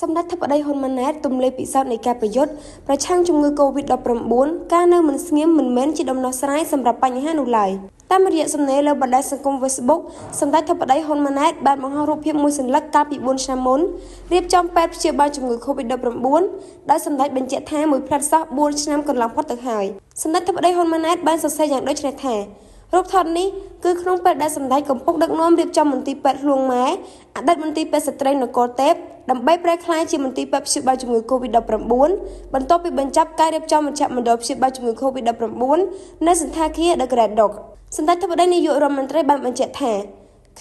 សម្ដេចធិបតីហ៊ុនម៉ាណែតទម្លាយពិសោធន៍នៃការប្រយុទ្ធប្រឆាំងជំងឺ Covid-19 ការនៅមិនស្ងៀមមិនមែនជាដំណោះស្រាយសម្រាប់បញ្ហានោះឡើយ។ តាមរយៈសំណេរលើបណ្ដាញសង្គម Facebook សម្ដេចធិបតីហ៊ុនម៉ាណែតបានបង្ហោះរូបភាពមួយសន្លឹកកាលពី4ឆ្នាំមុនរៀបចំពេទ្យព្យាបាលជំងឺ Covid-19 ដោយសម្ដេចបញ្ជាក់ថាមួយផ្លែតសោះ4ឆ្នាំកន្លងផុតទៅហើយ។ សម្ដេចធិបតីហ៊ុនម៉ាណែតបានសរសេរយ៉ាងដូចនេះថា រូបថតនេះគឺក្នុងពេលដែលសម្ដេចកំពុងដឹកនាំរៀបចំមន្ទីរពេទ្យហ្លួងម៉ែ អតីតមន្ទីរពេទ្យស្ត្រីនគរទេព ដើម្បីប្រែក្លាយជាមន្ទីរពេទ្យព្យាបាលជំងឺ Covid-19 បន្ទាប់ពីបញ្ចប់ការរៀបចំមជ្ឈមណ្ឌលព្យាបាលជំងឺ Covid-19 នៅសណ្ឋាគារ The Grand Dog។ សម្ដេចធិបតីនាយករដ្ឋមន្ត្រីបានបញ្ជាក់ថា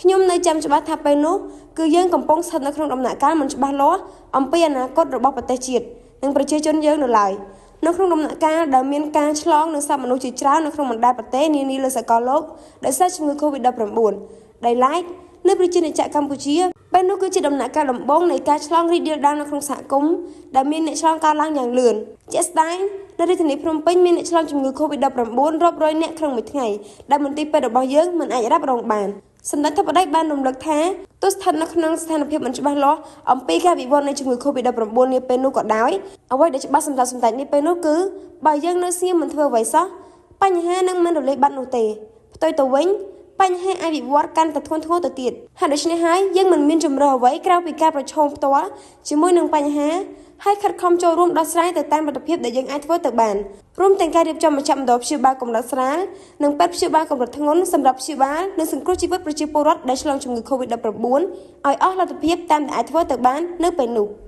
ខ្ញុំនៅចាំច្បាស់ថាពេលនោះគឺយើងកំពុងស្ថិតនៅក្នុងដំណាក់កាលមិនច្បាស់លាស់អំពីអនាគតរបស់ប្រទេសជាតិនិងប្រជាជនយើងនៅឡើយ នៅក្នុងដំណាក់កាលដែលមានការឆ្លងនិងសត្វមនុស្សជាច្រើននៅក្នុងបណ្ដាប្រទេសនានាលើសកលលោកដោយសារជំងឺ Covid-19។ ដោយឡែកនៅប្រជាណាចក្រកម្ពុជា ពេលនោះគឺជាដំណាក់កាលដំបូងនៃការឆ្លងរីករាលដាលនៅក្នុងសហគមន៍ ដែលមានអ្នកឆ្លងកើនឡើងយ៉ាងលឿន។ ជាក់ស្ដែងនៅរាជធានីភ្នំពេញមានអ្នកឆ្លងជំងឺ Covid-19 រាប់រយនាក់ក្នុងមួយថ្ងៃ ដែលមន្ទីរពេទ្យរបស់យើងមិនអាចរ៉ាប់រងបាន។ សម្ដេចធិបតីបានរំលឹកថា ទោះស្ថិតនៅក្នុងស្ថានភាពមិនច្បាស់លាស់អំពីការវិវត្តនៃជំងឺ Covid-19 នាពេលនោះក៏ដោយ អ្វីដែលច្បាស់សម្រាប់សម្ដេចនាពេលនោះគឺ បើយើងនៅស្ងៀមមិនធ្វើអ្វីសោះ បញ្ហានឹងមិនរលាយបាត់នោះទេ ផ្ទុយទៅវិញបញ្ហាអាចវិវត្តកាន់តែធ្ងន់ធ្ងរទៅទៀត។ ហេតុដូច្នេះហើយ យើងមិនមានជម្រើសអ្វីក្រៅពីការប្រឈមផ្ទាល់ជាមួយនឹងបញ្ហា ហើយខិតខំចូលរួមដោះស្រាយទៅតាមលទ្ធភាពដែលយើងអាចធ្វើទៅបាន រួមទាំងការរៀបចំមជ្ឈមណ្ឌលព្យាបាលកម្រិតស្រាលនិងពេទ្យព្យាបាលកម្រិតធ្ងន់ សម្រាប់ព្យាបាលនិងសង្គ្រោះជីវិតប្រជាពលរដ្ឋដែលឆ្លងជំងឺ Covid-19 ឲ្យអស់លទ្ធភាពតាមដែលអាចធ្វើទៅបាននៅពេលនោះ។